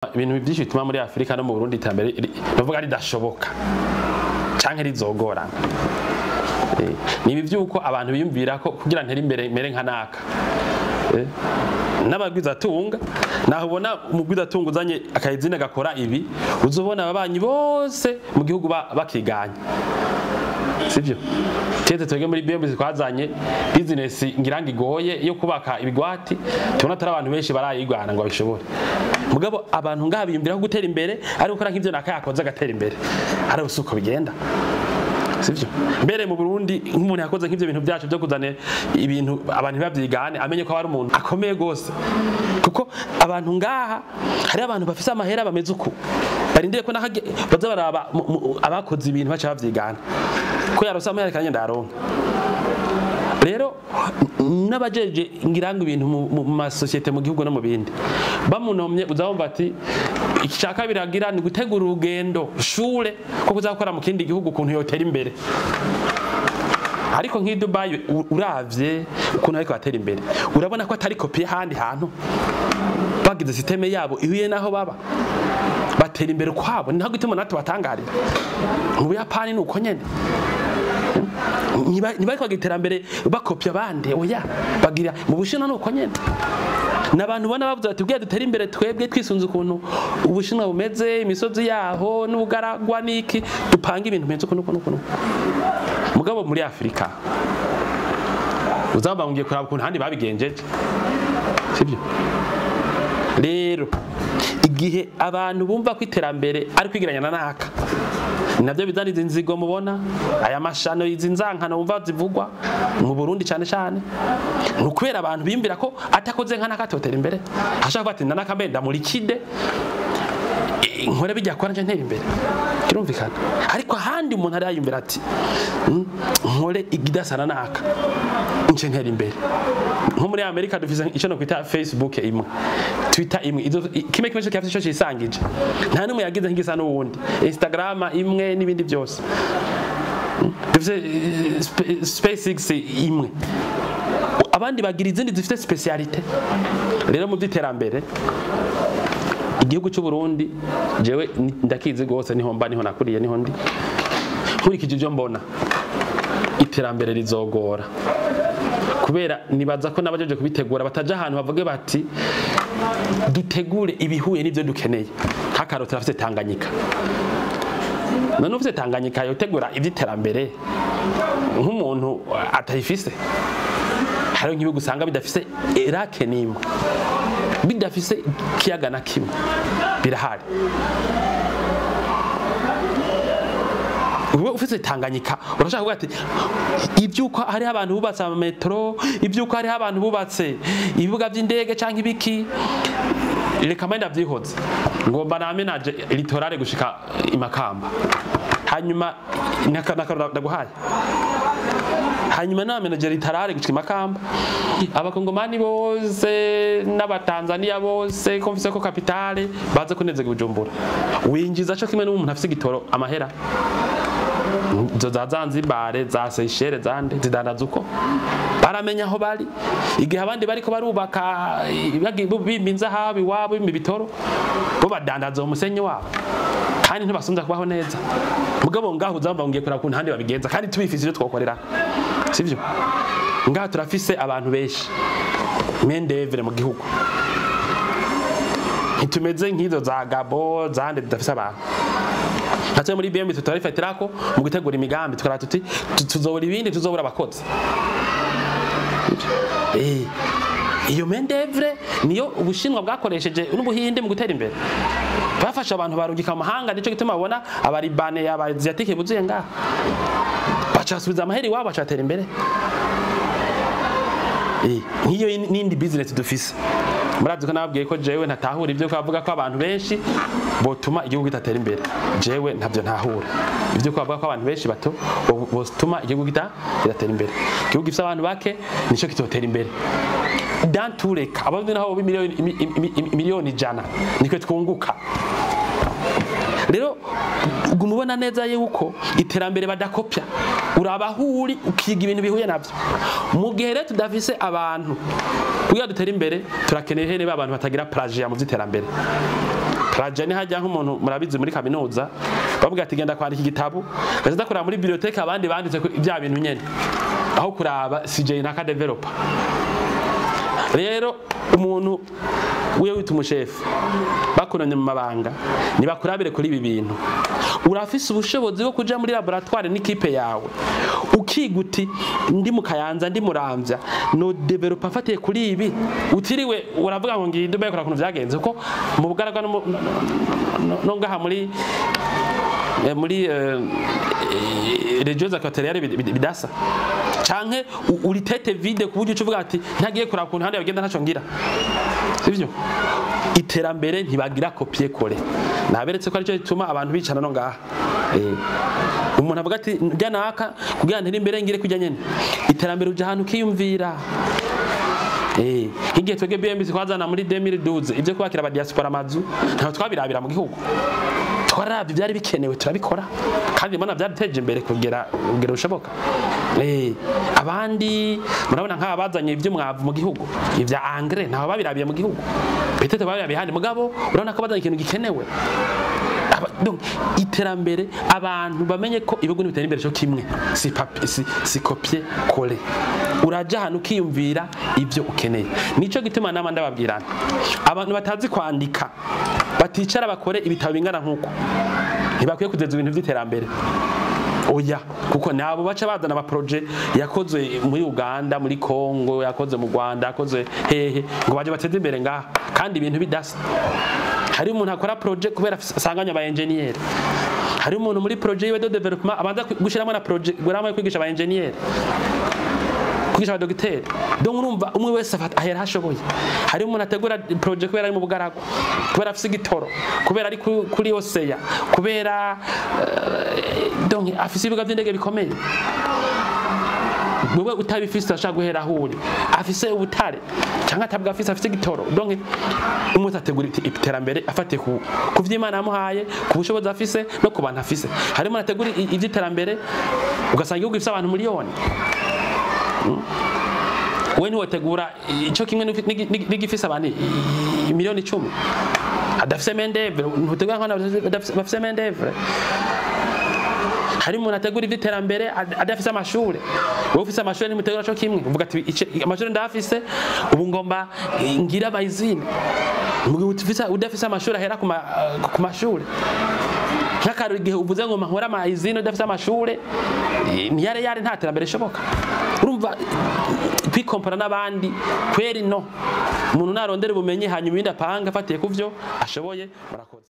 Ibintu byinshi bituma muri Afrika no mu Burundi iterambere novuga ridashoboka canke rizogorana ni ibi vy'uko abantu biyumvira ko kugira ntere imbere mere nka naka, n'abagwizatunga. Naho ubona umugwizatunga uzanye akayizina gakora ibi, uzobona ababanyi bose mu gihugu bakiganya, sivyo? Tete twebwe muri BMBC twazanye business ngira ngo igoye yo kubaka ibigwati, tubona atari abantu benshi barayigwana ngo babishobore. Mugabo abantu ngaha biyumvira ko gutera imbere ari gukora nk'ivyo naka yakoze agatera imbere, ari usuko bigenda, sivyo? Mbere mu Burundi nk'umuntu yakoze nk'ivyo bintu byacu byo kuzana ibintu abantu ntibavyigane, amenye ko ari umuntu akomeye gose, kuko abantu ngaha hari abantu bafise amahera bameze uku, barindiriye ko naka baza baraba abakoze ibintu baca bavyigana, ko yarose amahera kandi ndaronka. Rero n'abajeje ngira ngo ibintu mu masosiyete mu gihugu no mu bindi bamunomye, uzabumva ati icya kabiri agira ni gutegura urugendo shure ko kuzakora mu kindi gihugu ukuntu yotera imbere. Ariko nk'i Dubai uravye ukuntu ariko atera imbere, urabona ko atari kopi ahandi hantu, bagize système yabo ihuye naho baba, batera imbere kwabo. Ni gituma natwe batangarira. Mu Buyapani ni uko nyene, ntibariko bagira iterambere bakopya abandi, oya. Bagira mu Bushinwa ni uko nyene, n'abantu ubona bavuze bati bwiya dutere imbere twebwe twisunze ukuntu Ubushinwa bumeze, imisozi yaho n'ubugaragwa n'iki, dupanga ibintu bimeze uku n'uku n'uku. Mugabo muri Afurika uzaba ngiye kuraba ukuntu ahandi babigenjeje, sibyo? Rero igihe abantu bumva ko iterambere ari kwigiranya na naka, nabyo bizana izi nzigo mubona, aya mashano, izi nzankano wumva zivugwa mu Burundi cyane cyane, ni ukubera abantu biyumvira ko atakoze nka naka atotera imbere. Ashaka kuvuga ati nanaka mbe ndamurikide, nkore bijya kora nje ntera imbere, kirumvikana. Ariko ahandi umuntu ari yiyumvira ati nkore igidasana naka nje ntera imbere." Nko muri Amerika dufise icyo no kwita Facebook imwe, Twitter imwe, izo kimwe kimwe cyose icyo cisangije, nta numwe yagize nk'igisa n'uwundi, Instagram imwe n'ibindi byose. Dufise SpaceX imwe, abandi bagira izindi zifite spécialité. Rero mu by'iterambere igihugu cy'u Burundi jewe ndakizi gose, niho mba, niho nakuriye, niho ndi. Nkurikije ibyo mbona, iterambere rizogora, kubera nibaza ko n'abajeje kubitegura bataja ahantu bavuge bati dutegure ibihuye n'ivyo dukeneye. Nk'akarorero, turafise Tanganyika. None ufise Tanganyika yotegura ivy'iterambere nk'umuntu atayifise? Hariho nk'ibihugu usanga bidafise lac n'imwe, bidafise ikiyaga na kimwe, birahari. Ubu ufise Tanganyika urashaka kuvuga ati ibyuko hariho abantu bubatse amametro, ibyuko hariho abantu bubatse ibibuga by'indege canke ibiki, reka mbe ndavyihoze, ngomba namenaje littoral gushika imakamba. Hanyuma ndaguhaye, hanyuma namenaje littoral gushika imakamba, Abakongomani bose n'Abatanzania bose ko mfise ko capitale baze kunezega Bujumbura, winjiza co kimwe n'umuntu afise igitoro amahera. Izo za Zanzibar, za Seychelles, zande zidandaza uko baramenya aho bari, igihe abandi bariko barubaka bimba inzahabu iwabo, bimba ibitoro, bo badandaza umusenyi wabo kandi ntibasonza kubaho neza. Mugabo ngaho uzamba ngiye kuraba ukuntu ahandi babigenza kandi tubifise ivyo twokorera, sivyo? Ngaha turafise abantu benshi, main d'œuvre mu gihugu, ntitumeze nk'izo za Gabo zande zidafise abantu. Natwe muri BM tutarifatirako mu gutegura imigambi, tukara tuti tuzobura ibindi, tuzobura abakozi. Iyo main d'œuvre niyo Ubushinwa bwakoresheje n'Ubuhinde mu gutera imbere, bafasha abantu barungika mu mahanga. Nico gituma babona Abaribane, Abaasiatique buzuye ngaha, bacasubiza amahera iwabo, bacatera imbere. Nk'iyo n'indi business dufise, murazi ko nababwiye ko jewe ntatahura ibyo kavuga ko abantu benshi botuma igihugu kitatera imbere. Jewe ntabyo ntahura, ibyo kavuga ko abantu benshi bato botuma igihugu kitatera imbere. Igihugu gifise abantu bake nico kitotera imbere dans tous les cas. Abarundi naho miliyoni 100 nikwe twunguka. Rero uguma ubona neza yuko iterambere badakopya, uraba aho uri ukiga ibintu bihuye navyo. Mu gihe rero tudafise abantu, kugira dutere imbere turakeneye hene abantu batagira plagiat mu vy'iterambere. Plagiat ni hajya nk'umuntu murabizi muri kaminuza bavuga ati genda kwandika igitabo, gaza kuraba muri bibliothèque abandi banditse bya bintu nyene, aho kuraba CJ na ka developer. Rero umuntu wiyo wita umushefu bakoranye mu mabanga nibakurabire kuri ibi bintu. Urafise ubushobozi bwo kuja muri laboratoire n'ikipe yawe ukiguti ndi mu Kayanza ndi Muramvya no developer afatiye kuri ibi, utiriwe uravuga ngo ngiye Dubai kora kuntu vyagenze, kuko mu bugaragwa no ngaha muri regions equatoriales bidasa, canke uri tete vide kuburyo ucuvuga ati ntagiye kuraba kuntu handi bagenda ntaco ngira, sivyo? Iterambere ntibagira copier coller. Naberetse ko aricyo gituma abantu bicana no ngaha. Umuntu avuga ati njya naka kugira ntere imbere ngire kujya nyene. Iterambere uja ahantu ukiyumvira. Nk'igihe twebwe BMBC twazana muri 2012 ibyo kwakira aba diaspora amazu, ntabwo twabirabira mu gihugu. Twarabye byari bikenewe turabikora, kandi mbona byarateje imbere kugera rushoboka. Abandi murabona nk'aba bazanye iby'umwavu mu gihugu, ibya engrais ntabwo babirabiye mu gihugu, peut-être babirabiye handi, mugabo urabona ko bazanye ikintu gikenewe. Donc iterambere abantu bamenye ko ibihugu ntibitera imbere cyo kimwe, si copier coller. Uraja ahantu ukiyumvira ibyo ukeneye. Nico gituma nama ndababwirana, abantu batazi kwandika baticara bakore ibitabo bingana nkuko ntibakwiye kugeza ibintu by'iterambere. Oya, kuko nabo baca bazana ama projet yakozwe muri Uganda, muri Congo, yakoze mu Rwanda, yakoze hehe, ngo baje bateze imbere ngaha kandi ibintu bidasa. Hari umuntu akora projet kubera asanganya aba engineer, hari umuntu muri projet yiwe de development abanza gushiramo na projet gurama kwigisha aba engineer, kwigisha aba docteur. Donc urumva umwe wese ahera hashoboye. Hari umuntu ategura projet kubera ari mu bugaragwa, kubera afise igitoro, kubera ari kuri Oseya, kubera donc afise ibibuga by'indege bikomeye. Wewe utabifise ashaka guhera aho uri, afise ubutare cyangwa atabwa afise igitoro. Donc umuntu ategura iterambere afate ku vy'Imana yamuhaye, ku bushobozi afise no ku bantu afise. Hari umuntu ategura ivy'iterambere ugasanga igihugu gifise abantu miliyoni, we ntiwotegura ico kimwe n'igifise abantu miliyoni 10 adafise main d'oeuvre, ntutegura nk'abantu bafise main d'oeuvre. Hari umuntu ategura ivy'iterambere adafise amashure, wowe ufise amashure ntimutegura co kimwe, uvuga ati amashure ndafise ubu ngomba ngira abayizine. Mugihe udafise amashure ahera ku mashure. Nk'akarori igihe uvuze ngo nkora amayizine udafise amashure, ntiyare yare nta terambere ishoboka. Urumva kwikompara n'abandi kweri no. Umuntu narondera ubumenyi hanyuma ibindi apanga afatiye kuvyo ashoboye. Murakoze.